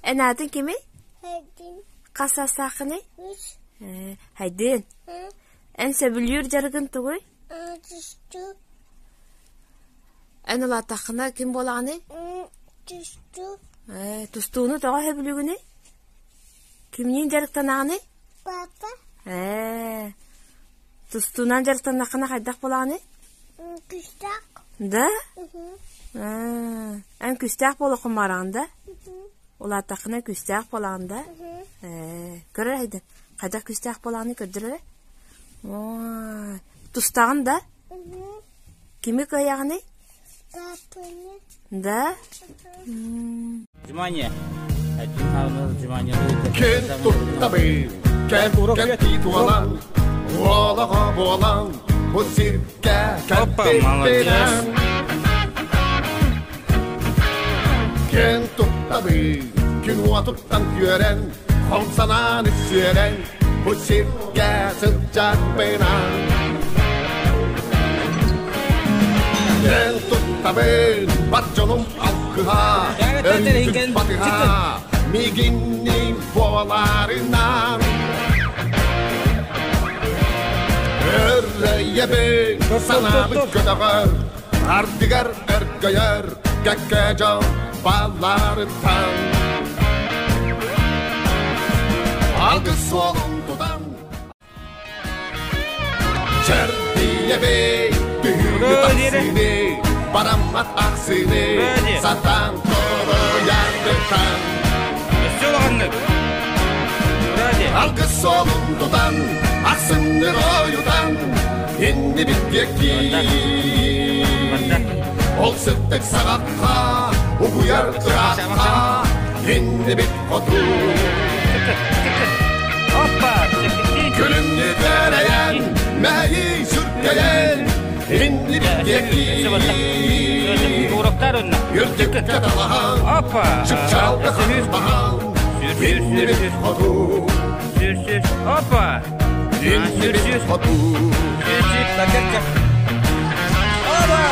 Эн аатыҥ кимий? Хас саастааххыный? Хайдыын. Эн сөбүлүүр дьарыгын тугуй? Эн улааттаххына ким буолаҕыный? Тустууну тоҕо сөбүлүүгүнүй? Кимниин дьарыктанаҕыный? Папа. Тустуунан дьарыктаннаххына хайдах буолаҕыный? Күүстээх. Да? Эн күүстээх буолуоххун баҕараҕын да? Улааттаххына күүстээх буолаҕын да? Көрөр Айдын, хайдах күүстээх буолаҕыный көрдөр эрэ. Тустаҕын да? Кими кыайаҕыный? Папаны. Да? Внимание! Кин туттабын, кэм туолан, уолаҕа буолан, бу сиргэ Опа, молодец. Кин туттабын, күн уотуттан күөрэн, хом санааны сүөрэн, бу сиргэ сылдьарбынан. Кин туттабын, бар дьонум алгыһа, өрүүтүн батыһа, миигинниин буоларынан. Өррөйөбүн, санаабыт көтөҕөр, ардыгар өргөйөр, кэккэ дьон балларыттан. Алгыс суолун тутан Чэрдийэбэй, түһүүнү тахсыыны, бараммат ахсыыны, сатаан торуйардыктан. Өссө улаханнык. Алгыс суолун тутан, ахсынны ойутан, иннибит диэки. Ол сыттык саҕахха, угуйар ыраахха, иннибит хоту. Опа! Күлүмнү бэрэйэн, мэйий сүргэйэн, иннибит диэки. Уроктар онно. Үрдүккэ талаһан, Опа! чыпчаалга харбаһан, иннибит хоту. Сүр, сүр. Опа! Иннибит хоту. Сүр, сүр. Опа!